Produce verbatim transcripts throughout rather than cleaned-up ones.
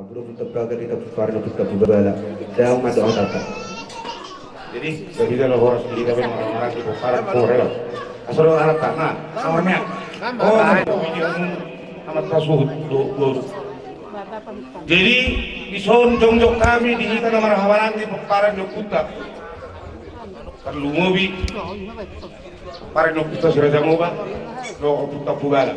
Bro, puta pagar di tapu pari, puta pubala. Saya umat doa tata. Jadi, jadi kalau horas di kita memang orang-orang di pomparan, oh, rela. Asal orang Arab tak, nah, nomornya. Oh, ini amat pasuhut, do, do. Jadi, dison jongjong hami di hita na marhahamaranggi pomparan di ompunta. Tarlumobi. Pomparan ni ompunta si Raja Moba dohot ompunta Pugala.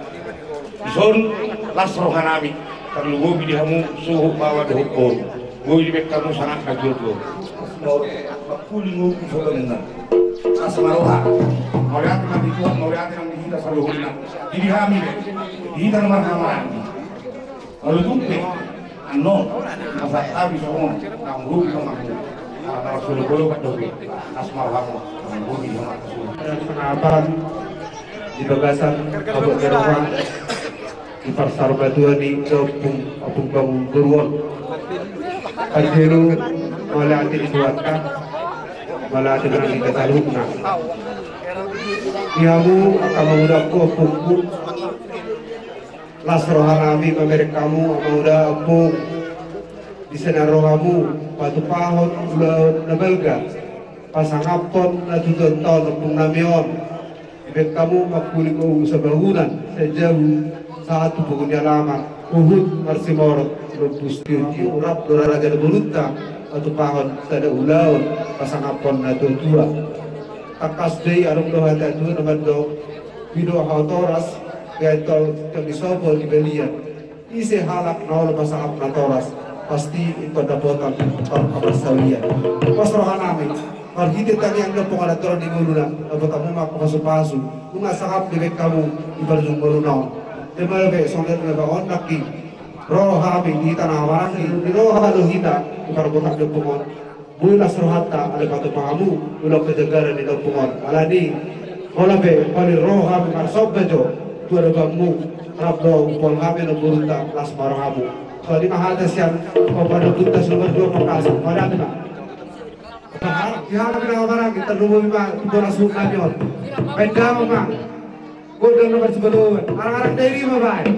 Dison las rohanami, tarlumobi di hamu suhut baoa dohot boru. Boi dibaen hamu sangap na jolo. Mauliate ma di Tuhan, mauliate nang di hita saluhutna. Di hami be, di hita na marhahamaranggi. Molo tung pe annon, asa hami songon na hurupi songon na solo-solo pandope. Las ma rohamu, na hurupi songon na solo. Pada pengapan di bagasan habot ni roha, di parsarmatua ni ompung, ompung pangungguruon. Parjolo mauliate di Tuhanta, mauliate nang di hita saluhutna. Di hamu angka mangudangku, ompungku, las rohanami mamereng hamu, amang uda, ompung. Di sian rohamu patupahon ulaon na balga, pasangaphon na tutu on, ompung nami on. Dibaen hamu mangkuling ogung sabangunan, sian jabu sahat tu pogu ni alaman, huhut marsimorot lombus tiotio. Rap do raja ni borunta patupahon sada ulaon, pasangaphon na tuatua. Tangkas do i, adong do hata tutu na mandok: Pido hau toras, gaen tol tong ni sopo di balian. Ise halak na olo pasangap natoras, pasti ingkon dapotan tor haparsaulian. Pos rohanami, marhite tangiang ni ompung adat torang di ngoluna, dapotan hamu ma pasupasu, nunga sangap dibaen hamu di parujung ngoluna on. Ima dope songon i ma on nangkin, ro hami di hita na marhahamaranggi, di roha do hita di parboruon ni ompung on. Boi las rohanta, ala patupa hamu ulaon hajagalan ni ompung on. Alani, molo pe holan ro hami marsomba jo tu adopanmu, rap do hupaul hami annon borunta, las ma rohamu. Songon i ma hata sian pambahen ompunta sian nomor dua Makassar. Mauliate ma. Di hami na marhahamaranggi, tarlumobi ma tu bona suhut nami on. Baen damang ma. Gondang na marsibaloan, arang-arang dairi ma baen.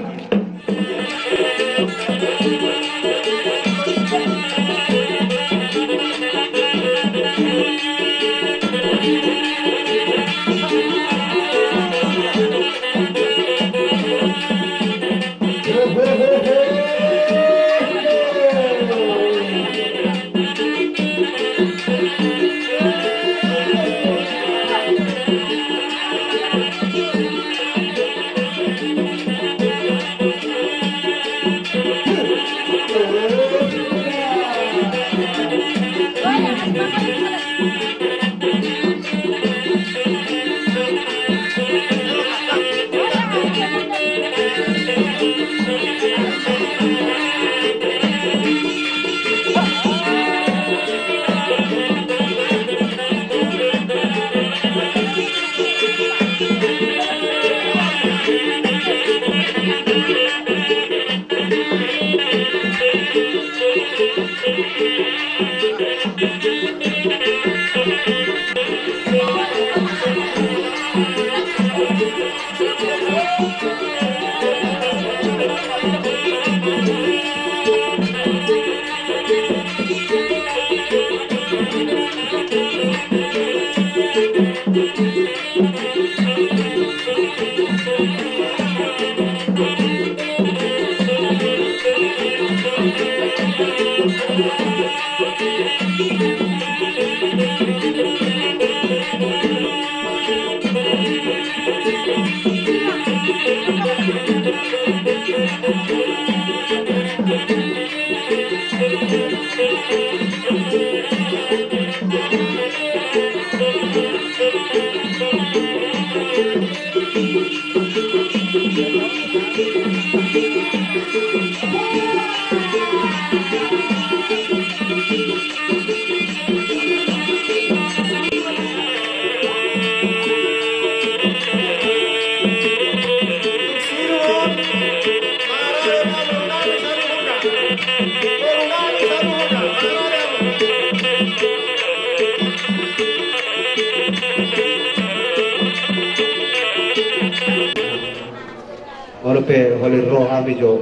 Molo pe holan ro hami jo,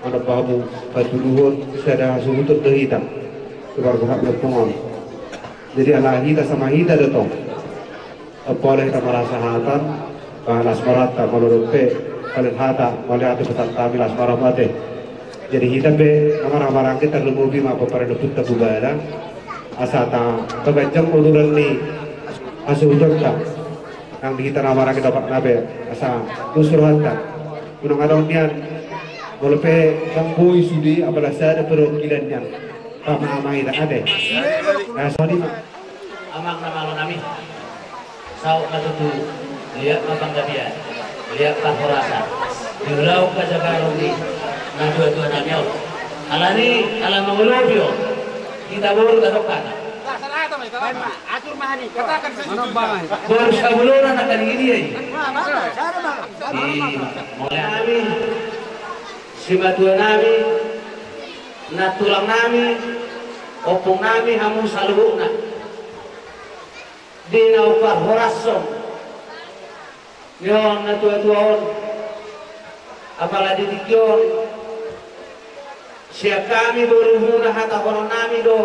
manang bamu Patuduhon sada hasuhuton do hita tu parbuhat ni ompung on. Jadi ala hita sama hita do tong. Apala hita marhasahatan, ba las ma rohanta, molo dope paling hata, molo hata pesan kami las ma roha mate. Jadi hita pe, amang maranggi, tarlumobi ma paparan ompunta Hubala, asa ta, taganjang uduran ni hasuhutonta. Nang di hita na maranggi dapat nape, asa tus rohanta. Unang adong nian, molo pe ndang boi sude, apala sada perwakilan nian. Pamamai da ate. Na songon i ma. Amang na malo nami. Saut ma tutu, liat ma panggabean, liat parhorasan. Di ulaon hajagaron ni natuatua nami on. Alani, ala mangolopi on. Hita boru tadok hata. Boru Sabulona na kali ini ai. Di mole nami, simatua nami, nantulang nami, ompung nami, hamu saluhutna. Di na umparhorashon ni on natuatua on. Apala di tingki on, sian hami borumuna hatahonon nami do,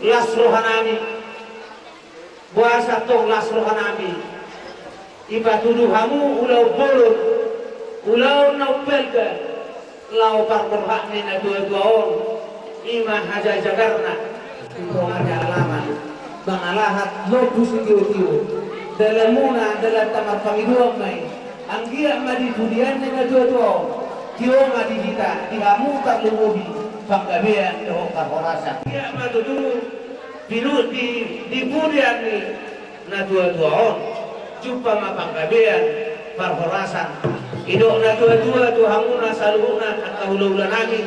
las roha nami. Boasa tong las roha nami? Dipatudu hamu ulaon bolon, ulaon na umbalga, laho parborhat ni natuatua on, i ma hajajagarna. Di tonga ni alaman, mangalahat lombu sitiotio, dalanmuna, dalanta marpangidoan ma i, anggiat ma di pudian ni natuatua on, tio ma di hita, di hamu tarlumobi, panggabean dohot parhorasan. Anggiat ma tutu, pinu-, di, di pudian ni natuatua on, jumpa ma panggabean, parhorasan. Didok natuatua tu hamuna saluhutna angka hulahula nami,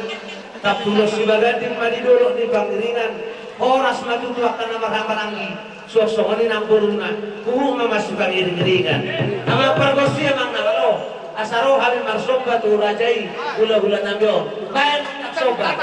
tampulos sibaganding ma di dolok ni pangiringan, horas ma tutu angka na marhahamaranggi, suang songon i nang boruna, huhut ma masipangiringiringan. Amang pargonsi, amang na malo, asa ro hami marsomba tu raja i, hulahula nami on. Baen somba.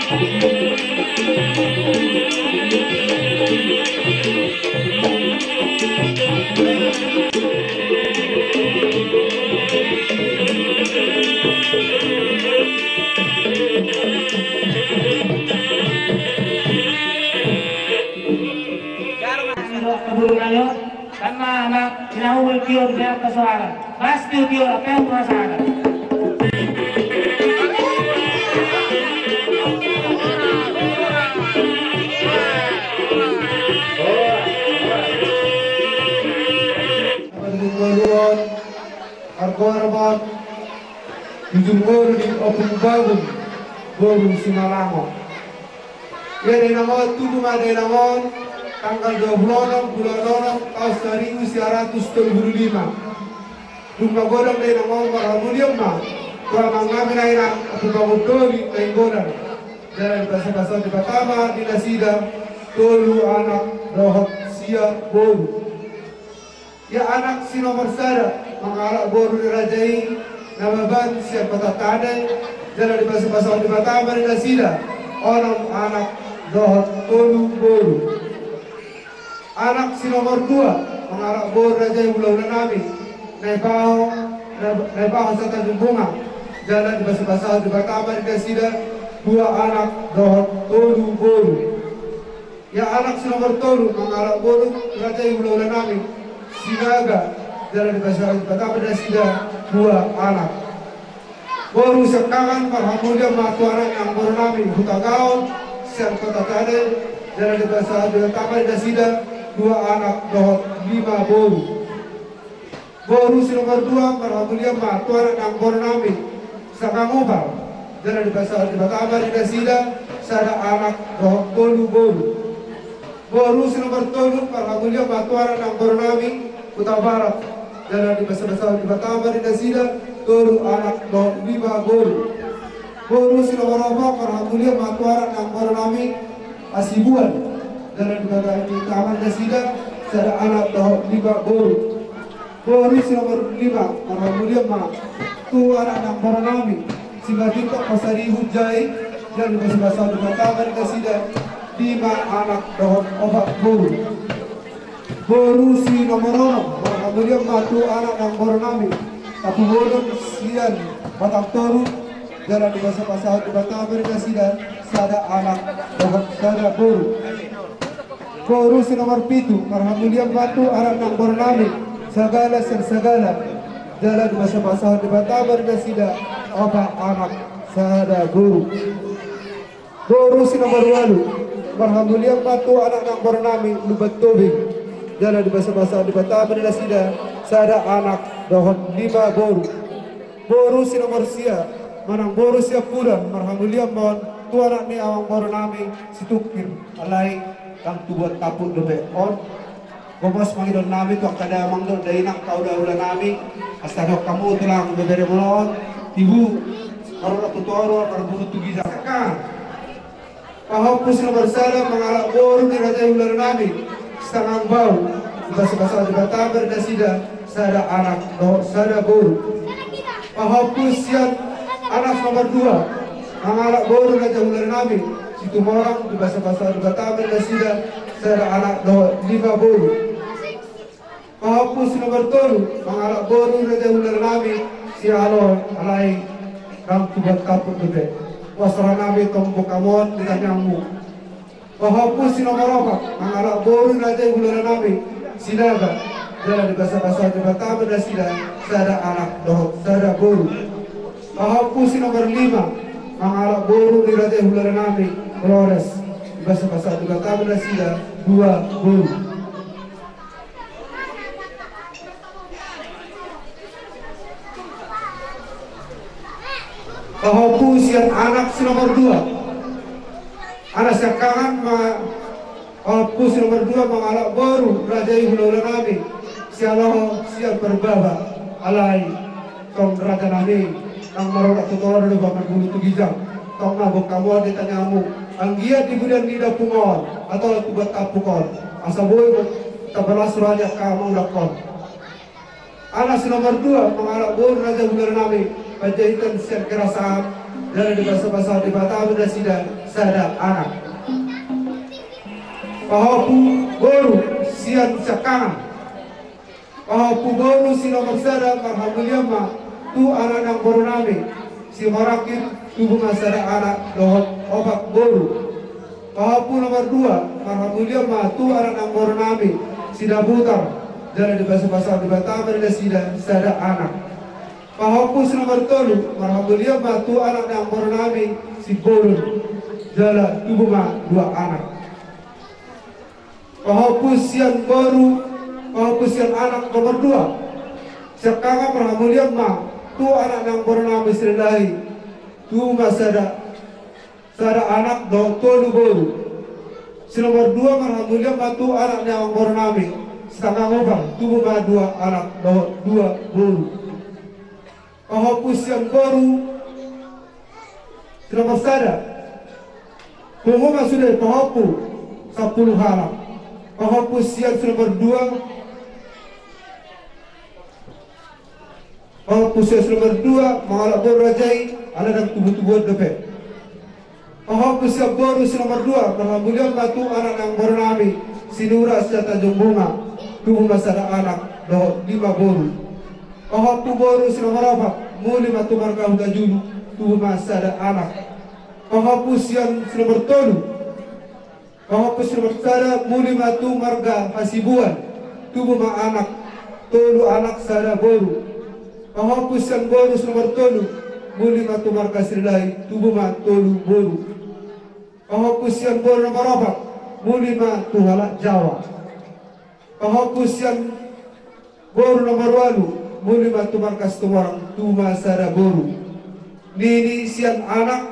Karena anak inahu berkior biar kesuara. Pasti kior apa yang merasa ada. Argorabot, jujur ngolu di Ompung Bagum, boru Simalango. Ia dainang on, tubu ma dainang on, tanggal dua puluh enam bulan onom, tahun seribu sembilan ratus tujuh puluh lima. Dung magodang dainang on, marhamulian ma tu amang nami na inang, Ompung Bagum Doli Nainggolan. Jala dibasabasahon Debata ma di nasida, tolu anak dohot sia boru. Ia anak si nomor sada, mangalap boru ni raja i, na mambahen sian kota Tane, jala dibasabasahon Debata ma di nasida, onom anak dohot tolu boru. Anak si nomor dua, mangalap boru raja i hulahula nami, Naibaho, Nai-, Naibaho Sitanjung Bunga, jala dibasabasahon Debata ma di nasida, dua anak dohot tolu boru. Ia anak si nomor tolu, mangalap boru raja i hulahula nami, Sinaga, jala dibasabasahon Debata ma di nasida, dua anak. Boru siangkangan, marhamulian ma tu anak ni amangboru nami, Hutagaon, sian kota Tane, jala dibasabasahon Debata ma di nasida, dua anak dohot lima boru. Boru si nomor dua, marhamulian ma tu anak ni amangboru nami, Sanggan Upar, jala dibasabasahon Debata ma di nasida, sada anak dohot tolu boru. Boru si nomor tolu, marhamulian ma tu anak ni amangboru nami, Hutabarat, jala dibasabasahon Debata ma di nasida, tolu anak dohot lima boru. Boru si nomor opat, marhamulian ma tu anak ni amangboru nami, Hasibuan, jala dibasabasahon Debata ma di nasida, sada anak dohot lima boru. Boru si nomor lima, marhamulian ma tu anak ni amangboru nami, Simanjuntak Pasaribu Jait, jala dibasabasahon Debata ma di nasida, lima anak dohot opat boru. Boru si nomor onom, marhamulian ma tu anak ni amangboru nami, Tapubolon sian Batang Toru, jala dibasabasahon Debata ma di nasida, sada anak dohot sada boru. Boru si nomor pitu, marhamulian ma tu anak ni amangboru nami, Sagala sian Sagala, jala dibasabasahon Debata ma di nasida, opat anak sada boru. Boru si nomor ualu, marhamulian ma tu anak ni amangboru nami, Lumban Tobing, jala dibasabasahon Debata ma di nasida, sada anak dohot lima boru. Boru si nomor sia, manang boru siampudan, marhamulian ma on tu anak ni amangboru nami, Situngkir, alai ndang tubuan tampuk dope on. Gomos ma angka idaon nami tu angka damang dohot dainang, tu hulahula nami, asa didok hamu tulang, bebere muna on, tibu, marula tu toru, marbulu tu ginjang. Pahompu si nomor sada, mangalap boru ni raja i hulahula nami, Sitanggang Bau, dibasabasahon Debata ma di nasida, sada anak dohot sada boru. Pahompu sian anak nomor dua, mangalap boru raja i hulahula nami, Situmorang, dibasabasahon Debata ma di nasida, sada anak dohot lima boru. Pahompu si nomor tolu, mangalap boru raja i hulahula nami, Sialoe, alai ndang tubuan tampuk dope. Pos roha nami tong bungka muna on di tangiangmu. Pahompu si nomor opat, mangalap boru raja i hulahula nami, Sinaga, jala dibasabasahon Debata ma di nasida, sada anak dohot sada boru. Pahompu si nomor lima, mangalap boru ni raja i hulahula nami, Flores, dibasabasahon Debata ma di nasida, dua boru. Pahompu sian anak si nomor dua. Anak siangkangan ma, pahompu si nomor dua mangalap boru raja i hulahula nami, Sialoho sian Parbaba, alai tong raja nami, ndang marula tu toru dope, marbulu tu ginjang. Tong ma bungka muna on di tangiangmu, anggiat di bulan ni dampung on, atau tubuan tampuk on, asa boi tabalas roha ni angka mangulahon. Anak si nomor dua, mangalap boru raja i hulahula nami, Panjaitan sian Kerasan, Jala dipasupasu Debata ma nasida sada anak. Pahompu boru sian siangkangan. Pahompu boru si nomor sada, marhamulian ma tu anak ni amangboru nami si Marangkir, tubu ma sada anak dohot opat boru. Pahompu nomor dua, marhamulian ma tu anak ni amangboru nami si Dabutar, jala dipasupasu Debata ma nasida sada anak. Pahompu si nomor tolu, marhamulian ma tu anak ni amangboru nami si Bolon, jala tubu ma dua anak. Pahompu sian boru, pahompu sian anak nomor dua. Siangkangan, marhamulian ma tu anak ni amangboru nami si Lelahi, tubu ma sada, sada anak dohot tolu boru. Si nomor dua, marhamulian ma tu anak ni amangboru nami si Tangangobar, tubu ma dua anak dohot dua boru. Pahompu sian boru si nomor sada. Pungu ma sude pahompu sampulu halak. Pahompu sian si nomor dua. Pahompu sian si nomor dua, mangalap boru raja i, ala ndang tubu-tubuan dope. Pahompu sian boru si nomor dua, marhamulian ma tu anak ni amangboru nami si Nura sian Tanjung Bunga, tubu ma sada anak dohot lima boru. Pahompu boru si nomor opat, muli ma tu marga Hutajulu, tubu ma sada anak. Pahompu sian si nomor tolu, pahompu si nomor sada, muli ma tu marga Hasibuan, tubu ma anak, tolu anak sada boru. Pahompu sian boru si nomor tolu, muli ma tu marga si Lelahi, tubu ma tolu boru. Pahompu sian boru nomor opat, muli ma tu halak Jawa. Pahompu sian boru nomor ualu, muli ma tu marga Situmorang, tubu ma sada boru. Nini sian anak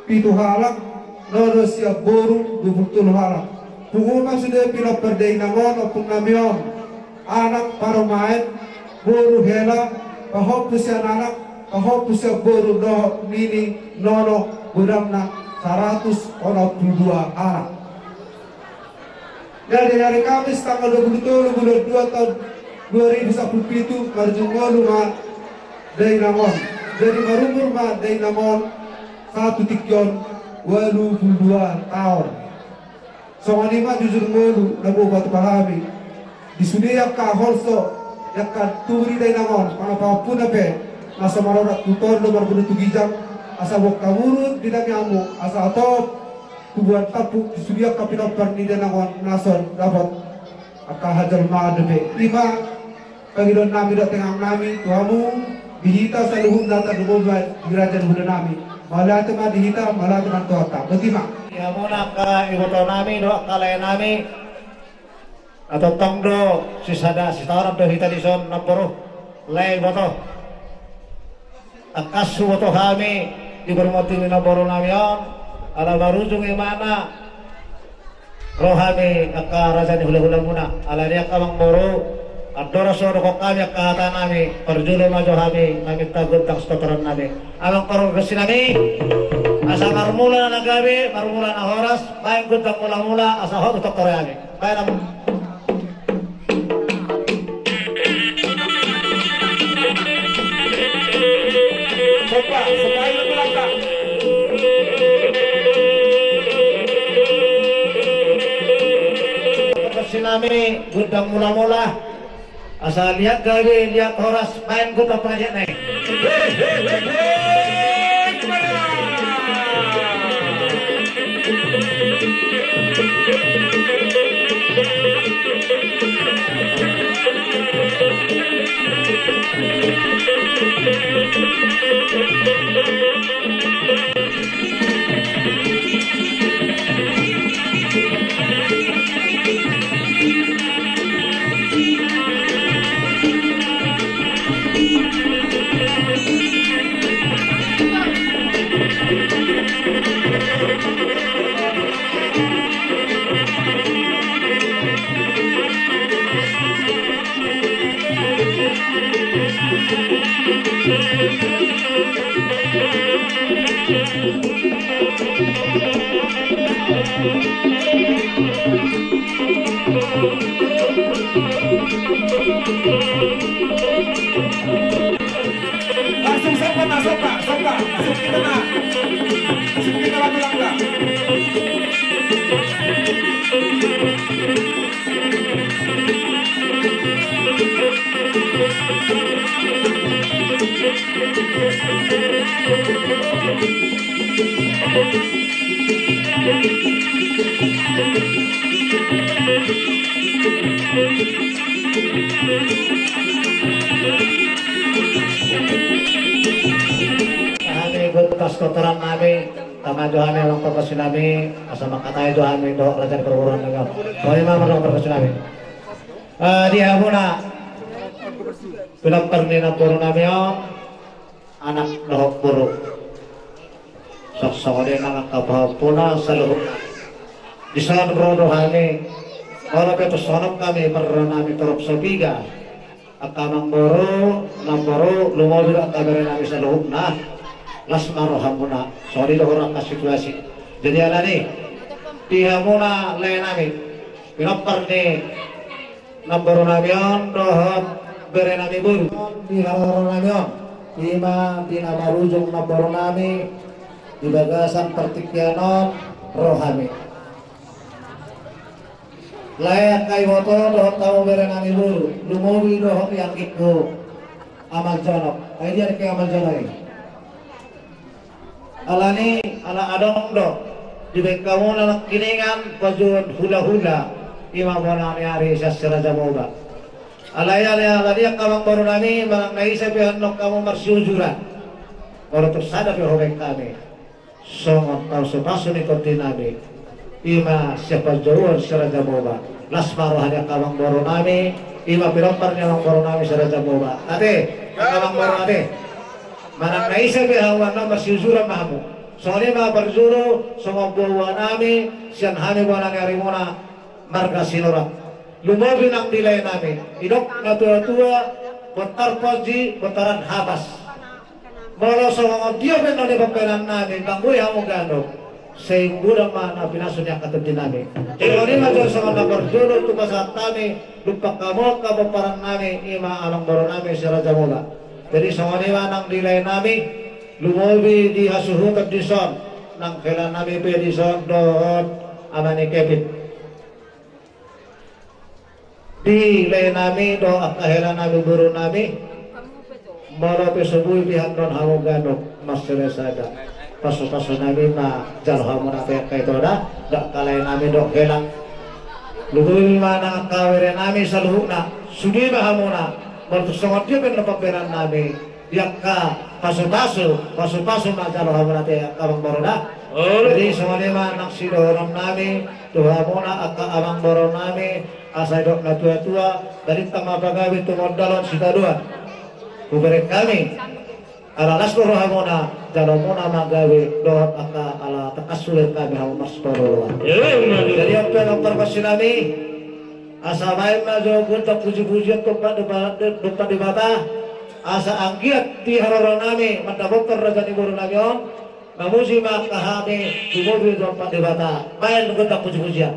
pitu halak, nono sian boru dua pulu tolu halak. Pungu ma sude pinompar dainang on, ompung nami on. Anak parumaen, boru hela, pahompu sian anak, pahompu sian boru dohot nini, nono, godangna saratus onom pulu dua halak. Jadi hari Kamis tanggal dua puluh tolu bulan dua tahun dua ribu sampulu pitu, marujung ngolu ma dainang on. Jadi marumur ma dainang on sahat tu tingki on ualu pulu dua taon. Songon i ma jujur ngolu na boi patupa hami. Di sude angka holso, angka tubu ni dainang on, manang pahompuna pe, na so marorat tu toru do marboru tu ginjang, asa boi haburut di tangiangmu, asa hatop tubuan tampuk di sude angka pinompar ni dainang on na so dapot angka hajolmaon dope. I ma pangidoan nami dohot tangiang nami tu hamu, di hita saluhutna tarlumobi ma di raja ni huta nami. Mauliate ma di hita, mauliate ma tu Tuhanta. Boti ma. Di hamuna angka iboto nami dohot angka lae nami. Na tongtong do sisada, sitaonon do hita dison namboru, lae, iboto. Tangkas huboto hami di parmoti ni namboru nami on, ala marujung imana ro hami angka raja ni hulahulamuna. Alani i angka amangboru, andorang so dohonon hami angka hata nami, parjolo ma jo hami maminta gondang sitaonon nami. Amang pargonsi nami, asa marmula na gabe, marmula na horas, baen gondang mulamula, asa hot do tongtong roha nami. Baen amang. Somba, somba i, somba. Pargonsi nami, gondang mulamula. Asa liat gabe, liat horas, baen gondang pangajian nai. Langsung somba, somba, somba. Hami buat pas kotoran nami, tama jo hami amang pargonsi nami, asa mangkatai jo hami dohot raja ni parboruon nami on. Songon i ma mardongan pargonsi nami. Eh, di hamuna pinompar ni namboru nami on, anak dohot boru. Songon i nang angka pahompuna saluhutna. Dison ro do hami, molo pe tung songon on hami parro nami torop so piga. Angka amangboru, namboru, lumobi do angka bere nami saluhutna. Las ma rohamuna, songon i do hurang angka situasi. Jadi alani, di hamuna lae nami, pinompar ni namboru nami on dohot bere nami boru. Di haroro nami on, i ma di na marujung namboru nami, di bagasan partingkian on ro hami. Lae angka iboto dohot hamu bere nami boru, lumobi dohot ianggingku Amal Jonok. Ai dia angka Amal Jonok i? Alani, ala adong do dibaen hamu na nangkiningan pajuon hulahula, i ma bona ni ari sian si Raja Boba. Alai, alai, alani angka amangboru nami, manang na ise pe annon hamu marsiujuran, molo tung sada pe hubaen hami songon pasupasu ni tondi nami, i ma sian panjouon si Raja Boba. Las ma roha ni angka amangboru nami, i ma pinompar ni amangboru nami si Raja Boba. Ate, angka amangboru ate. Manang na ise pe hamu annon marsiujuran ma hamu. Songon i ma parjuru, songon boa nami, sian hami bona ni arimuna, marga Sinurat. Lumobi nang di lae nami, didok natuatua, bontar ponji, bontaran hapas. Molo songon dia pe annon di pambahenan nami, manggui hamu ganup, sai umburan ma na pinasu ni angka tondi nami. Jadi songon i ma jolo songon na parjolo tu pasahat nami, dumpak hamu angka pomparan nami, i ma amangboru nami si Raja Boba. Jadi songon i ma nang di lae nami, lumobi di hasuhuton dison, nang hela nami pe dison dohot ama ni Kevin. Di lae nami dohot angka hela nami boru nami, molo pe so boi pe annon hamu ganup marsada-sada, pasupasu nami ma jalo hamuna ate angka ito da, dohot angka lae nami dohot hela. Lumobi ma nang angka bere nami saluhutna, sude ma hamuna, molo tung songon dia pe annon pambahenan nami, di angka pasupasu, pasupasu ma jalo hamuna ate angka amangboru da. Jadi songon i ma nang sidohonon nami tu hamuna angka amangboru nami, asa didok natuatua, balintang ma pagabe tumundalhon sitadoan. Hubereng hami, ala las do rohamuna, jalo muna ma gabe dohot angka ala tangkas hubereng hami hamu marsiparorot. Jadi on pe amang pargonsi nami, asa baen ma jo gondang pujipujian tu Debata, asa anggiat di haroro nami mandapothon raja ni boru nami on, mamuji ma angka hami, lumobi tu Debata. Baen gondang pujipujian.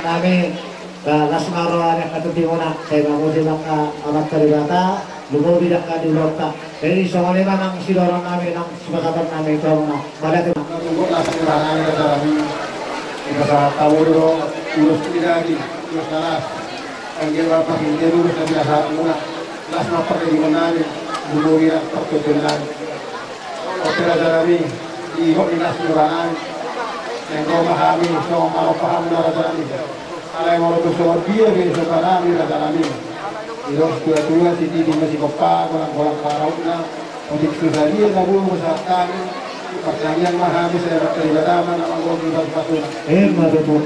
Nami, ba, las ma roha ni angka tutimuna, sai mamuji ma angka Amanta Debata, lumobi di angka di ulaonta. Jadi songon i ma nang sidorong nami, nang sipasahaton nami tu hamuna. Mauliate ma. Las ma roha ni angka tutimuna, dipasahat hamu do ulos ni daging, ulos na las. Anggiat ma partingkian ulos na pinasahatmuna, las ma partingkian nami, lumobi nang partingkian nami. Oke raja nami, di hot ni las ni roha nami. Naeng ro ma hami songon marompa hamuna raja nami. Alai molo tung songon dia be somba nami raja nami. Didok situa-tua, sititi ma sigompa, golang-golang pangarahutna. Otik tu sadia na bulu ma sahat hami. Partangiang ma hami, sai Amanta Debata ma na manggohi pasu-pasuna. Emma tutu.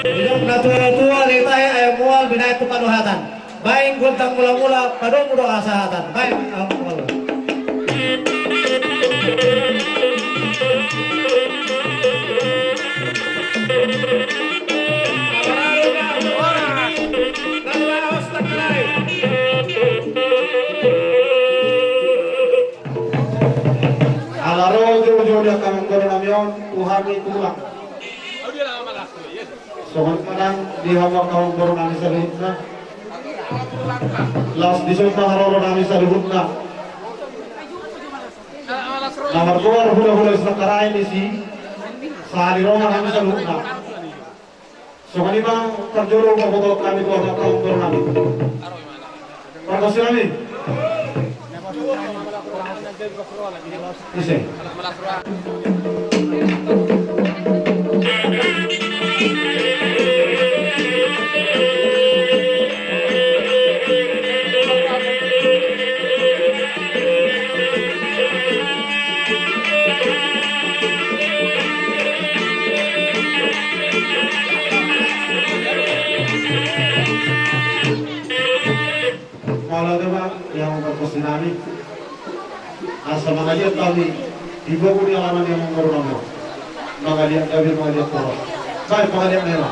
Didok na tua-tua, ditahe ayam mual, binahen tu panuhatan. Baen gondang mula-mula, padomu do hasahatan. Baen ayam mual. Ala ro jo-jo di angka boru nami on, Tuhan i tulang. Songon i nang di hamu angka boru nami saluhutna. Laos dison ma haroro nami saluhutna. Na margoar hula-hula Islam Karai disi. Sahali ro ma hami saluhutna. Songon i ma parjolo pabotohon nami tu angka boru nami. Pargonsi nami. Ise. Ia, pargonsi nami. Asa mangaliat hami di begu ni alaman ni amangboru nami. Mangaliat gabe, mangaliat horas. Baen pangaliat na i ma.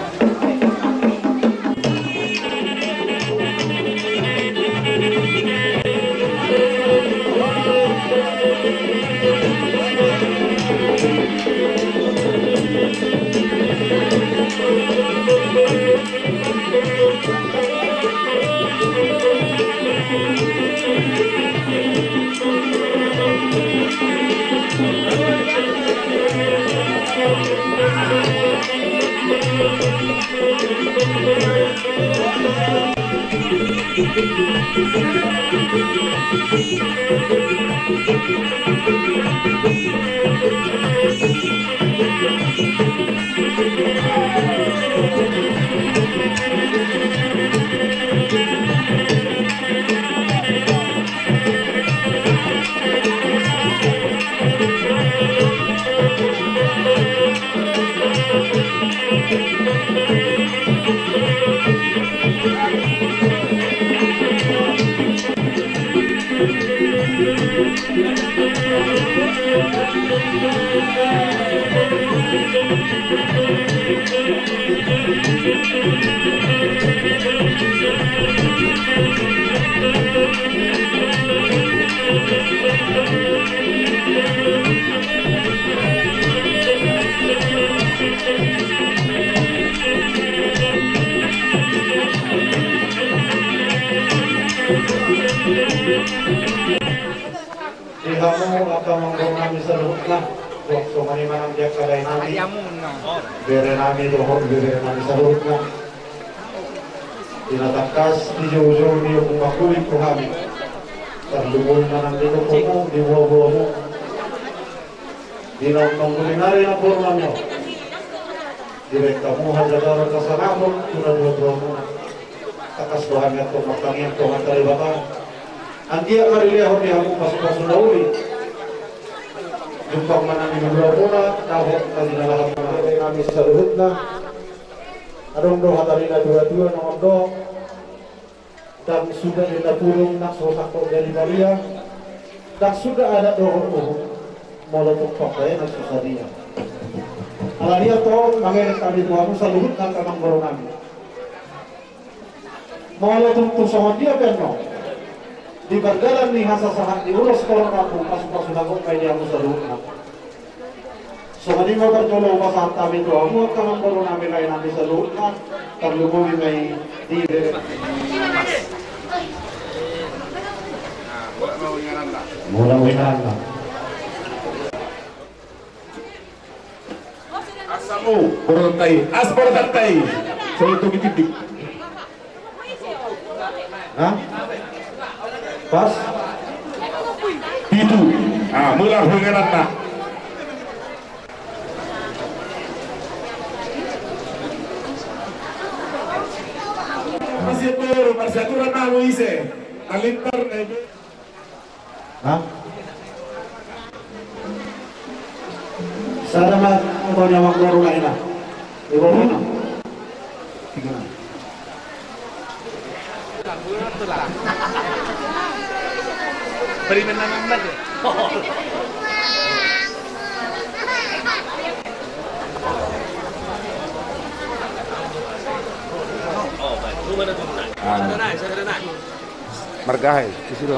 Di hamu angka amangboru nami saluhutna, suang songon i ma nang di angka lae nami, bere nami dohot bere nami saluhutna. Di na tangkas di joujou ni ombun mangkuling tu hami. Tarlumobi ma nang di tokomu, di boaboamu. Di na mangkuling ari na boru nami on. Dibaen hamu hajagaron hasangapon tu na duaduamuna. Tangkas do hami antong martangiang tu Amanta Debata. Anggiat ma dilehon di hamu pasupasu na uli. Jumpang ma nang di ulaonmuna, dohot na jinalahanmuna. Nami saluhutna. Adong do hata ni na tuatua na mandok. Ndang suda ninna purung na so sangkot jadi badia. Ndang suda adat dohot uhum, molo tung pambahenan so sadia. Alani i antong mangelek hami tu hamu saluhutna angka amangboru nami. Molo tung, tung songon dia pe annon, di pardalan ni hasasahat ni ulos horong rambu, pasupasu na gok ma i di hamu saluhutna. Songon i ma parjolo hupasahat hami tu hamu angka amangboru nami, lae nami saluhutna, tarlumobi ma i di bere. Mula uinganna. Asa molo boru ta i, asa boru ta i. Songon i tu di tindik. Hah? Pas? Pitu. Ah, mula uinganna. Marsiatur, marsiatur na muse. Alintar na ibe. Hah? Sada ma, kau ni amangboru lae na. Ibu mana? Tiga. Beri menanam lagi. Oh, baik. Lu mana tuh? Ah. Sana naik, sana naik. Marga aha i? Sisi lo.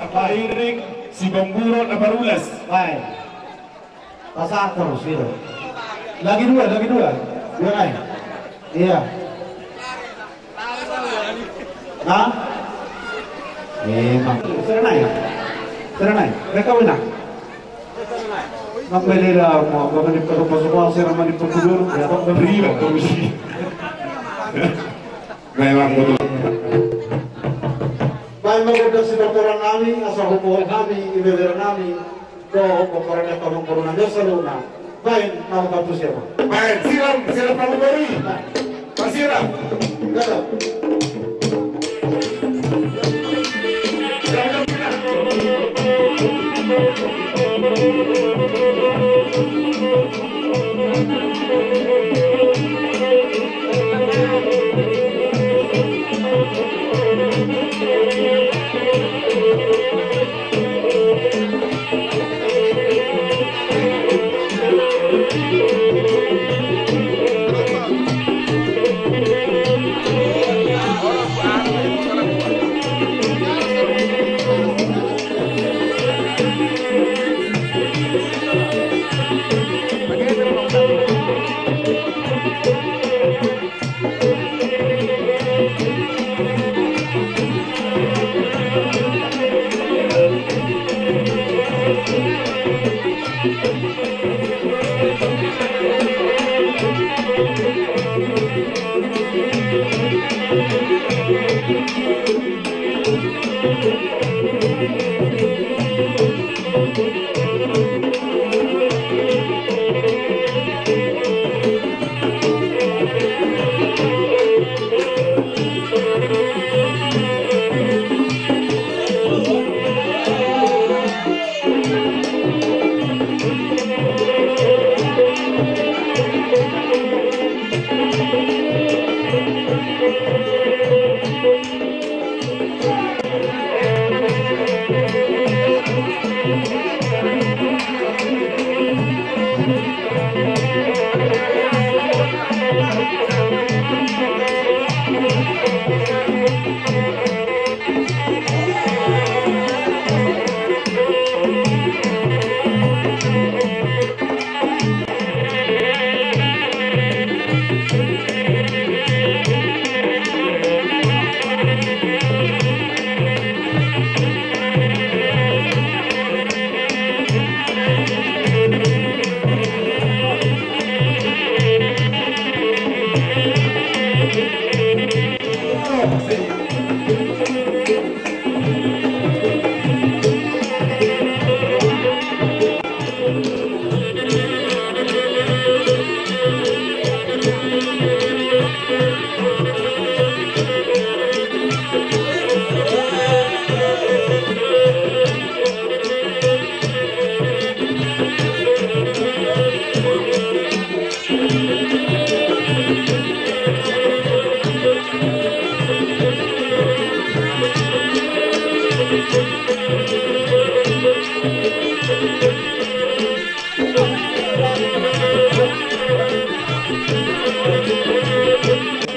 Apa iring si Gomburon apa rulas? Baik. Pasahat terus gitu. Lagi dua, lagi dua. Dua naik. Iya. Hah? Emang. Sira nai. Sira nai. Mereka wina. Nang beli lah, mau apa, mani pasu-pasu, mau sira mani pasu dulu. Ya, kok beli lah, komisi. Memang betul. Baik, mengundang si doktoran nami, asal hukum nami, ibeberan nami. Dohot pomparan ni angka amangboru nami saluhutna. Baen, nama batu siapa? Baen, siram, siram palu bori. Pasiram. Gagal.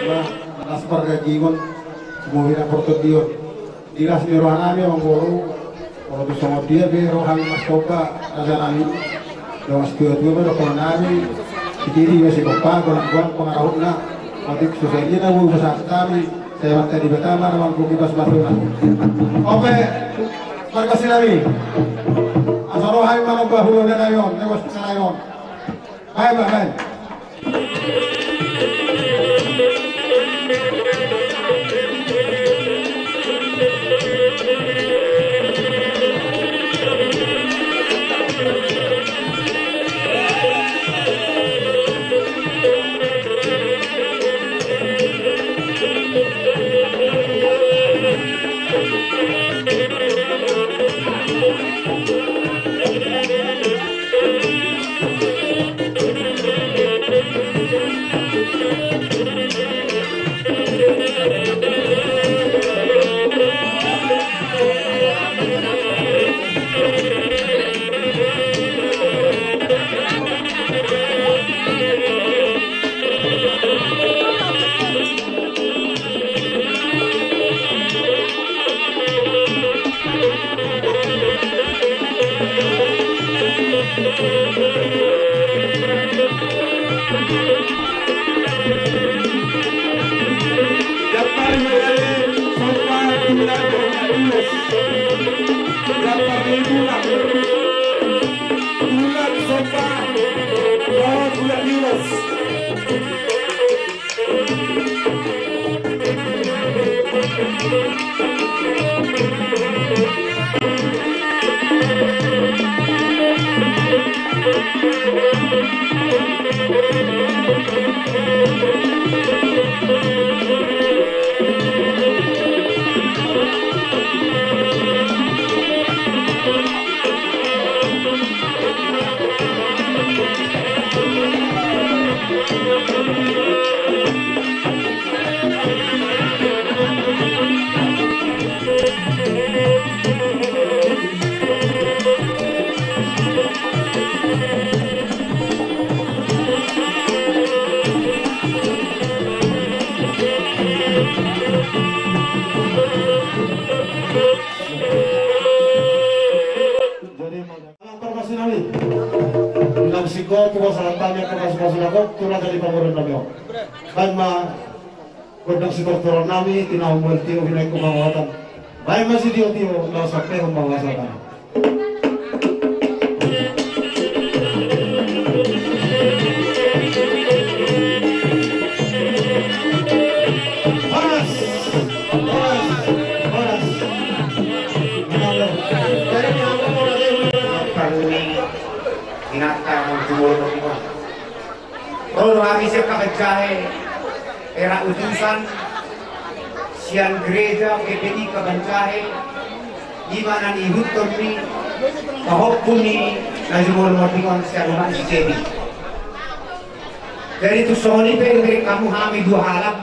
Nah, atas pargajingon, semoga portondion. Di las ni roha nami amangboru, molo tung songon dia pe roha ni Mas Tompa, raja nami. Dongan situa-tua ma dohonon nami, sititi ma sigompa, golang-golang pangarahutna. Otik so sadia na boi pasahat hami, sai Amanta Debata ma na manggohi pasupasuna. Oke, marga sinami. Asa roha i manomba hulahula nami on, lewat nami on. Baen, baen, baen. Jadi, Amang pargonsi nami, di na singkop hupasahat hami angka pasupasu na gok tu raja ni pamoruon nami on. Baen ma gondang sitortoron nami, tinahu mual tio, binaen tu pangoatan. Baen ma sitiotio, laos sampehon ma hupasahat hami. Horas, Jahe, era utusan sian gereja G P I Kabanjahe, i ma na niihuthon ni pahompu ni na jumolo mardingon sian umat ni si Sepi. Jadi tu songon i pe, bereng hamu hami dua halak.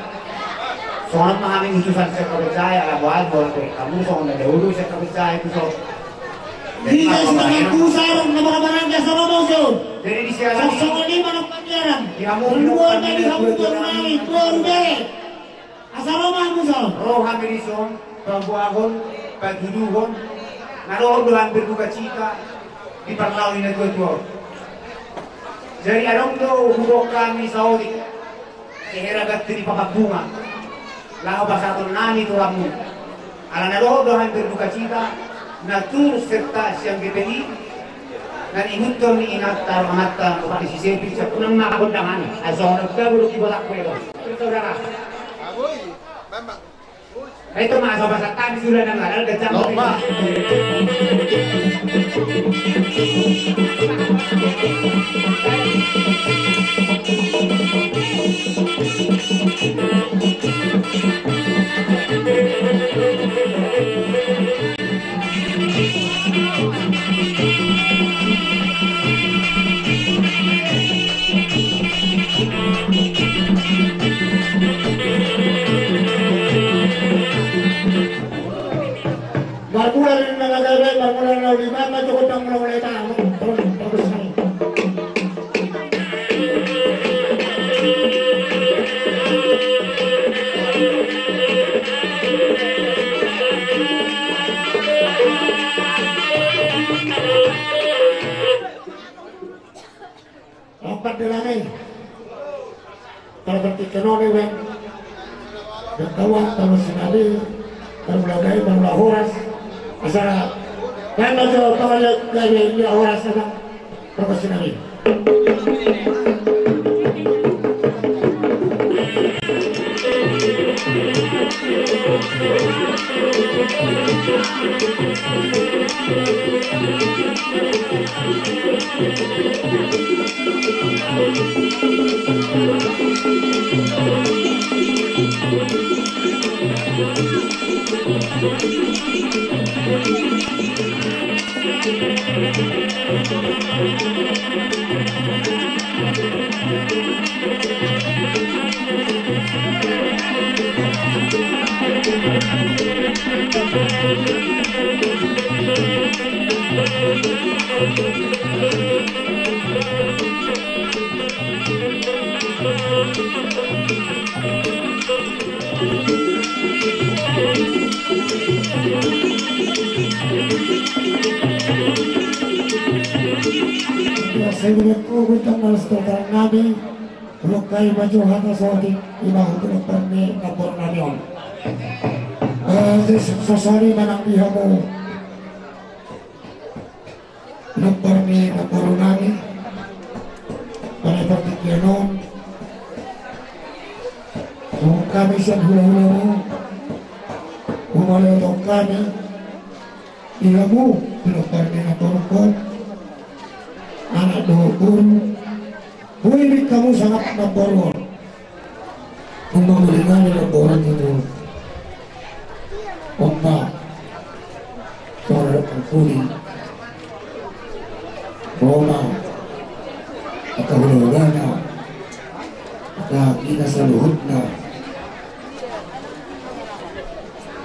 Songon ma hami utusan sian Kabanjahe, ala boan boan bereng hamu songon na dahulu sian Kabanjahe tu son. Jadi, di sialan i, songon i ma na paniaran. Di hamu dua, di hamu dua, dua, dua, dua, dua. Asa ro ma hamu son. Ro hami dison, paboahon, patuduhon, na dohot do hami berdukacita di parlao ni natuatua on. Jadi adong do huboan hami saotik, sehera ganti ni papak bunga, laho pasahaton nami tu hamu. Ala na dohot do hami berdukacita, na turus serta sian G P I, na niihuthon ni inanta, amanta, bapa ni si Sepi, sian unang na gondang hami, asa songon on tabo do kibola kuedo. Saudara. Itu ma asa pasahat hami sudah nang ada gacang. Marmula di na gabe, marmula na uli ma, ma jokot na mula-mula ita. Ompat di lami. Tala bertiga noni wen. Yang tawa, tawa sinali, tawa mulai, tawa horas. Asa, kan aja tawa lihat, lihat, lihat horas, apa? Tawa sinali. Sebelum ku bintang malas tertarang nami, ulok kai maju hata sotik, ima hutu lepar ni kapor nami on. Eh, sosari manang di hamu. Lepar ni namboru nami, pada partingkian on, songon hami sian hula-hulamu, humaliang hami, di hamu, lepar ni namboru on, anak dohot boru, boi di hamu sangap namboru on. Umma muli nami namboru on tutu. Ompa. Sora pudi. Roma. Angka hula-hulana. Angka ina saluhutna.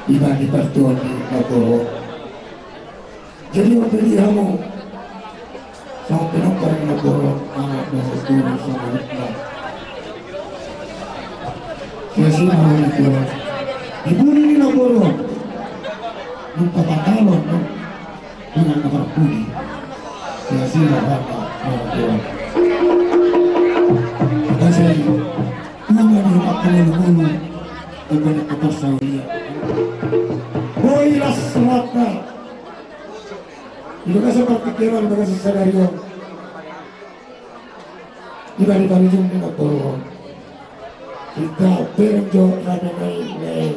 Ima di partuan ni namboru on. Jadi on pe di hamu. Songon pinompar ni namboru on, anak dohot boru songon i ma. Sia-sia ma hami tulang. Di pudi ni namboru on. Nunga patalon, no. Dengan nomor pudi. Sia-sia ma hami tulang. Kasih. Tuhan yang akan menunggu. Dengan ketersaulian. Boi las rata. Di bagasan partingkian on, di bagasan sadari on. Di bari-bari jum di namboru on. Hita bereng jo rame nai, nai.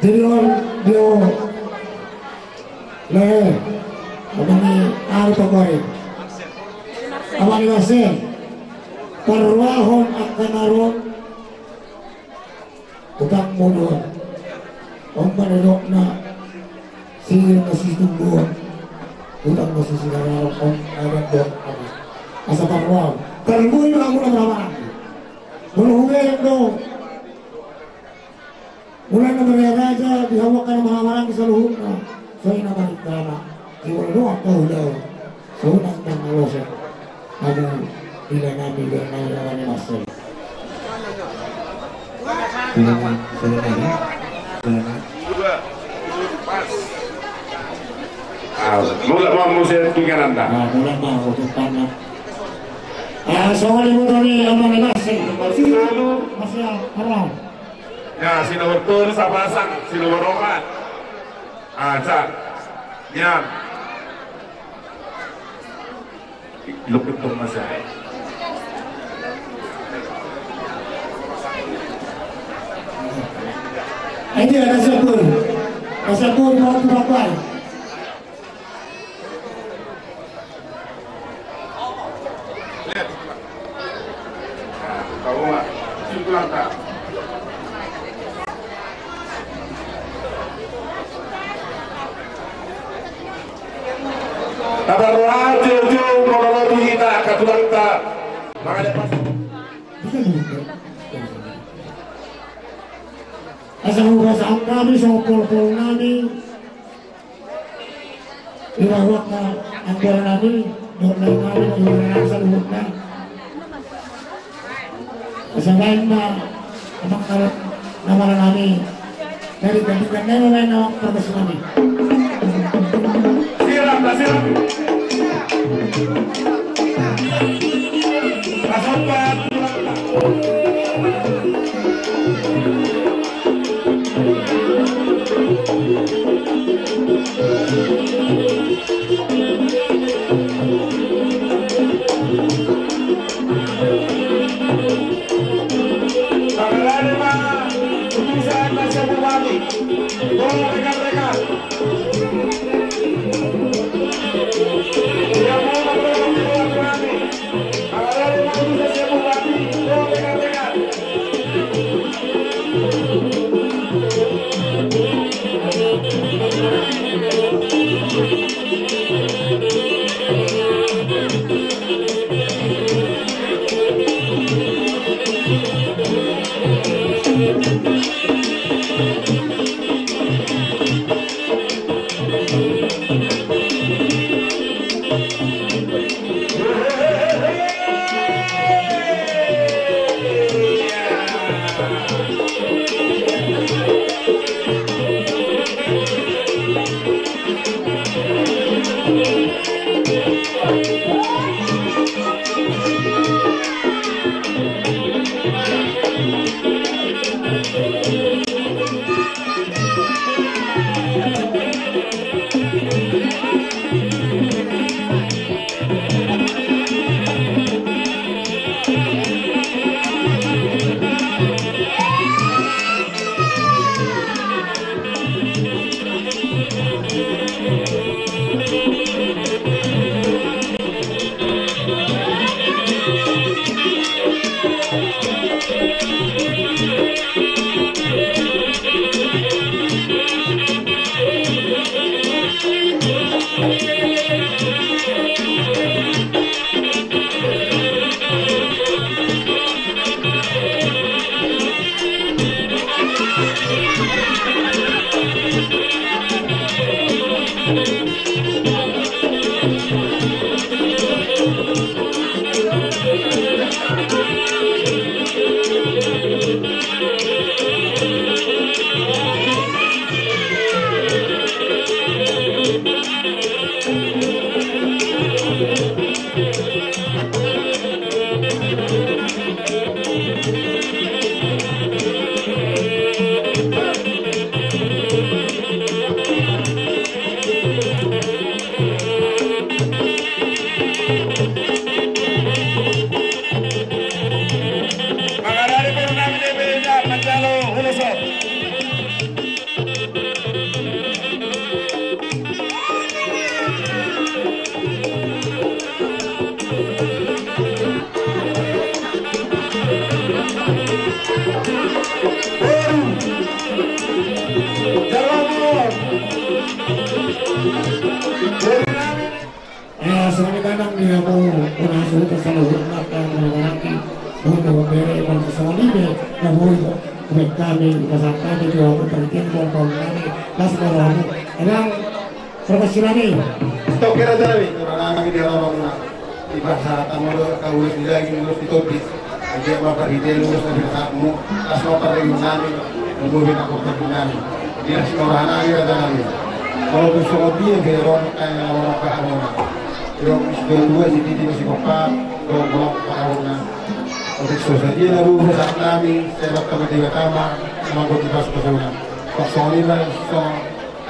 Jadi on, dio. Leher. Amang ni aru pakori. Asa parrohahon angka na ro, utangmu do on. On ma didokna sihir na situnggu on, utang na sisigarar on, adat do on. Asa parrohahon. Tarlumobi ma hamu na marhahamaranggi. Molo hubereng do. Mulai na meriah raja, di hamu angka na marhahamaranggi saluhutna. Songon i na marindrana. Di molo dohot angka ulaon, songon i na mangalosa. Anu, ila nami, ila nami, ila nami, masuk. Ila nami, ila nami, ila nami. Ah, mulak ma musik tinggalan dah. Ah, mulak ma musik tanah. Ah, songon i mutoli, aman, masuk. Masuk, aman. Ya, si nomor tolu sapasang, si nomor opat. Ah, cak. Ya. Ilok itu mas ya. Ini ada sabun. Ada sabun, mau berapa? Tabar roha, jauh-jauh, molo lobi hita, angka tulangta. Mangalepas. Asa hubasaon nami, songon polpol nami. Di bawah anggaran nami, dohot lae nami, dohot lae nami saluhutna. Asa baen ma amang na mala nami. Dari gantikan nai ma baen amang pargas nami. Sirap, sirap. Pasopat. Terus sana hurmat dan menanti, hurmat memberi, bangsa sawali be, na boi, baik kami, pasahat kami, dua puluh perhatian, bang, bang, kami, las, bang, emang, terima kasih kami. Stok kira tadi, orang kami di halaman rumah. Di bahasa tamu do, kau ulas di daging, ulas di topi. Dia mau perhatian, ulas di hatimu, las, mau perhatian kami, memberi aku perhatian kami. Dia sekolah anak, kira tadi. Kalau besok dia, dia orang kaya orang kaya orang. Yo, si dua, si titi, si kopa, do, do, pahauna. Otik so sadia na bubu sahat nami, sebat tama tiga tama, mangkoti pas pasuna. Kosong lima, kosong,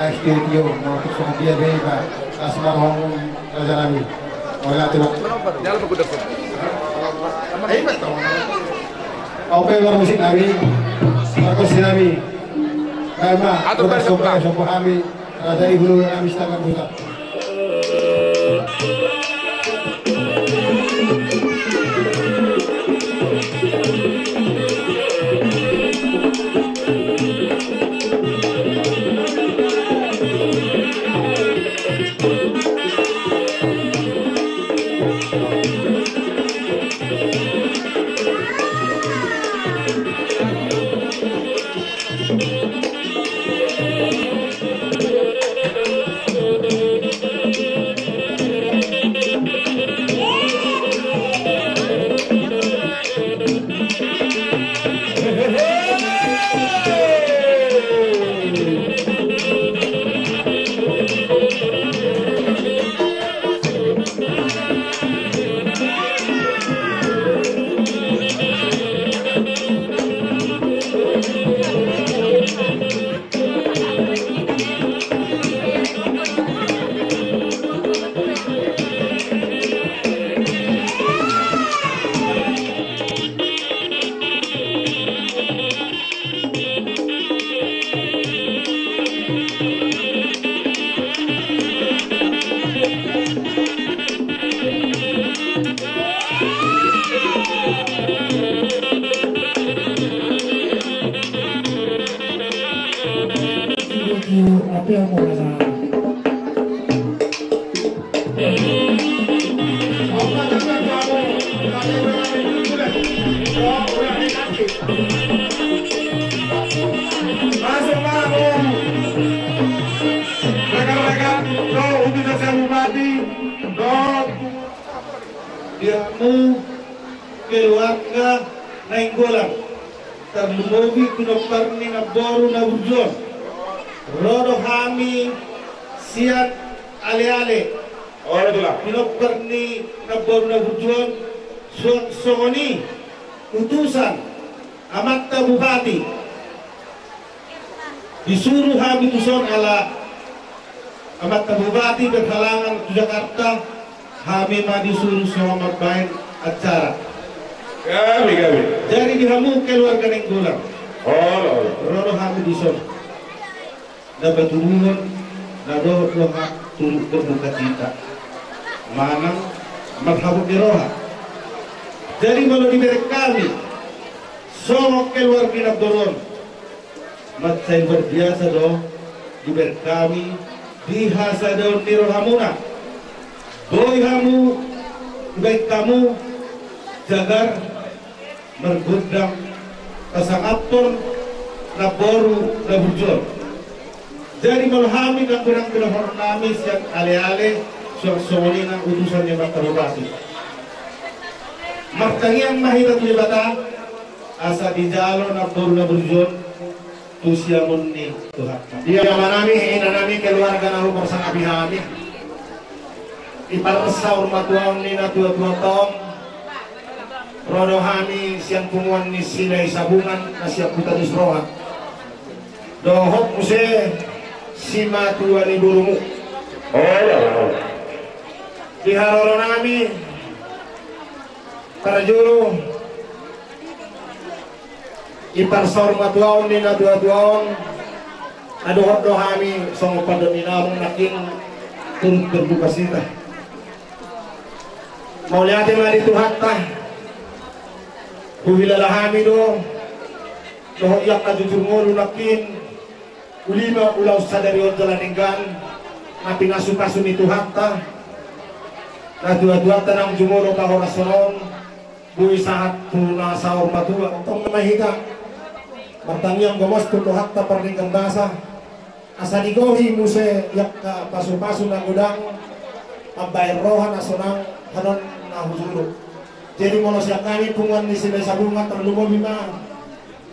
ais tio tio, na otik so sadia beba, asmar hongun, raja nami. Ola tio. Ope, marmusik nami, markosi nami. Kaima, atur otik balik so, ke belakang. Sompo hami, raja ibu, nami setengah buta. Rekan-rekan, do, utusan sian bupati, do, di hamu keluarga Nainggolan, tarlumobi pinompar ni namboru na burju on. Ro do hami sian Aleale. Olo, tulang. Pinompar ni namboru na burju on, suang songon i utusan amanta bupati. Disuru hami tuson ala amanta bupati berhalangan tu Jakarta, hami ma disuru songon mambaen acara. Gabe, gabe. Jadi di hamu keluarga Nainggolan. Olo, olo. Ro do hami dison. Na patuduhon, na dohot do hami turut berduka cita. Manang marhabot ni roha. Jadi molo dibereng hami songon keluarga ni namboru on, mansai luar biasa do dibereng hami di hasadaon ni rohamuna. Boi hamu, dibaen hamu jagar margondang pasangaphon namboru na burju on. Jadi molo hami nang godang pinompar nami sian Aleale, suang songon i nang utusan ni amanta bupati. Martangiang ma hita tu Debata, asa dijalo namboru na burju on tu siamun ni Tuhanta. Di amanami, inanami, keluarga na huparsangapi hami. Di parsaur matuaon ni natuatuanta on, ro do hami sian punguan ni Silahisabungan na sian Huta Nisroha. Dohot muse simatua ni borumu. Olo, olo. Di haroronami parjolo, di parsaur matuaon ni natuatuaon, na dohot do hami songon pandok ni inang nangkin turut berduka cita. Mauliate ma di Tuhanta. Huhilala hami do dohot i angka jujur ngolu nangkin. Uli ma ulaon sadari on jala denggan na pinasupasu ni Tuhanta. Natuatuanta naung jumolo pahorashon on, boi sahat tu na saur matua. Tong ma hita martangiang gomos tu Tuhanta pardenggan basa, asa digohi muse angka pasupasu na godang, mambahen roha na sonang, hanon na hujulu. Jadi molo sian hami punguan ni Silahisabungan, tarlumobi ma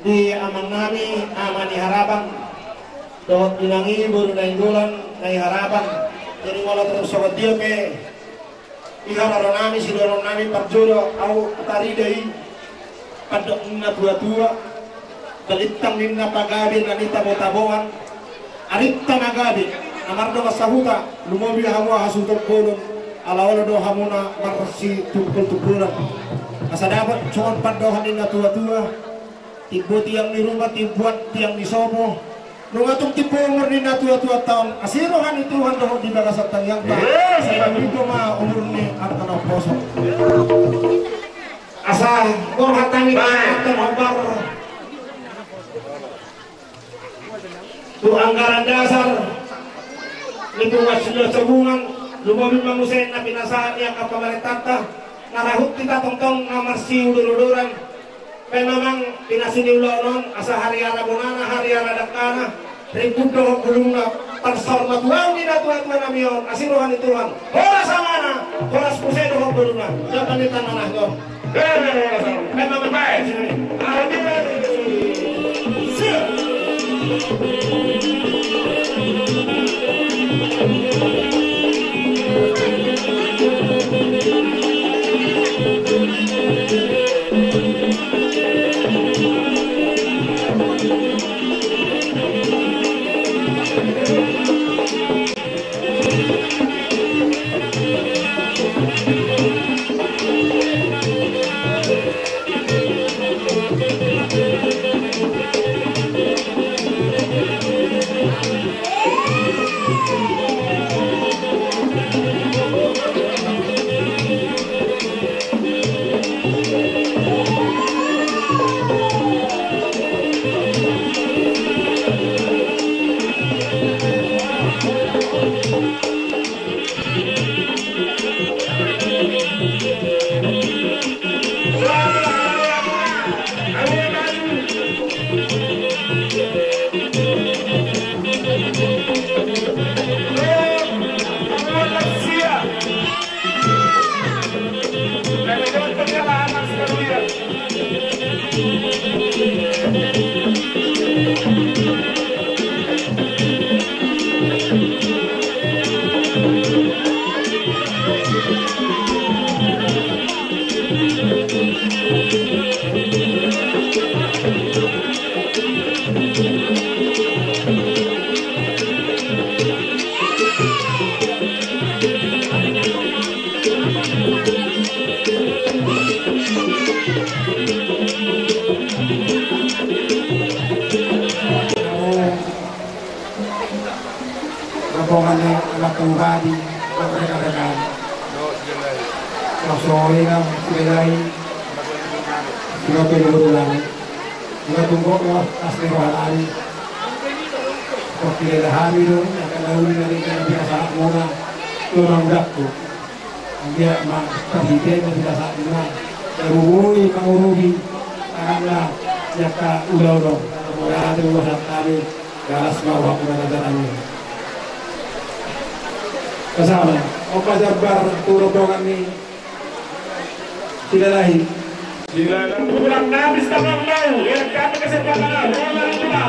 di amangnami, Ama ni Harapan, dohot inang i, boru Nainggolan, Nai Harapan. Jadi molo tung songon dia pe di haroronami, sidohononnami parjolo, ahu tarida i, pandok ni natuatua, balintang ninna pagabe na nitabo-taboan, arinta na gabe, na mardongan sahuta, lumobi hamu hasuhuton bolon, ala olo do hamuna marsitumpol-tumpolan. Asa dapot songon pandohan ni natuatua, timbo tiang ni ruma, timbo tiang ni sopo, nunga tung timbo umur ni natuatuanta on, asi roha ni Tuhan dohot di bagasan tangiangta. Eh, sai siap. Pito ma umur ni angka na umposo. Asa, borhat hami. Baik. Tonton hombar tu anggaran dasar ni punguan Silahisabungan, lumobi ma muse na pinasahat ni angka pamarentanta, na rahut hita tongtong na marsiudor-udoran. Memang pinasuni ulaon on, asa hariara bonana, hariara dangkana, ribut dohot bulungna, parsaur matuaon ni natuatuanami on, asi roha ni Tuhan. Horas amana, horas muse dohot boruna. Jam panita manah do. Memang baik. Siap. Rombongan ni anak pribadi, rekan-rekan. Langsung ina, Silalahi. Silalahi. Ina tunggu, ya, asli rohanami. Waktu ada hari tu, akan tahu ni dari kan biasa muna. Tu orang dakku. Dia ma, pasti dia ma biasa muna. Baru boi mangurupi. Karena, ya, ka, udah, udah. Kemudian ada urusan kami. Galas ma roha muna na dalan i. Kasama, on ma jambar tu rombongan ni Silalahi. Silalahi. Kurang habis tangan mau, ya, kami kesempatan, rombongan kita.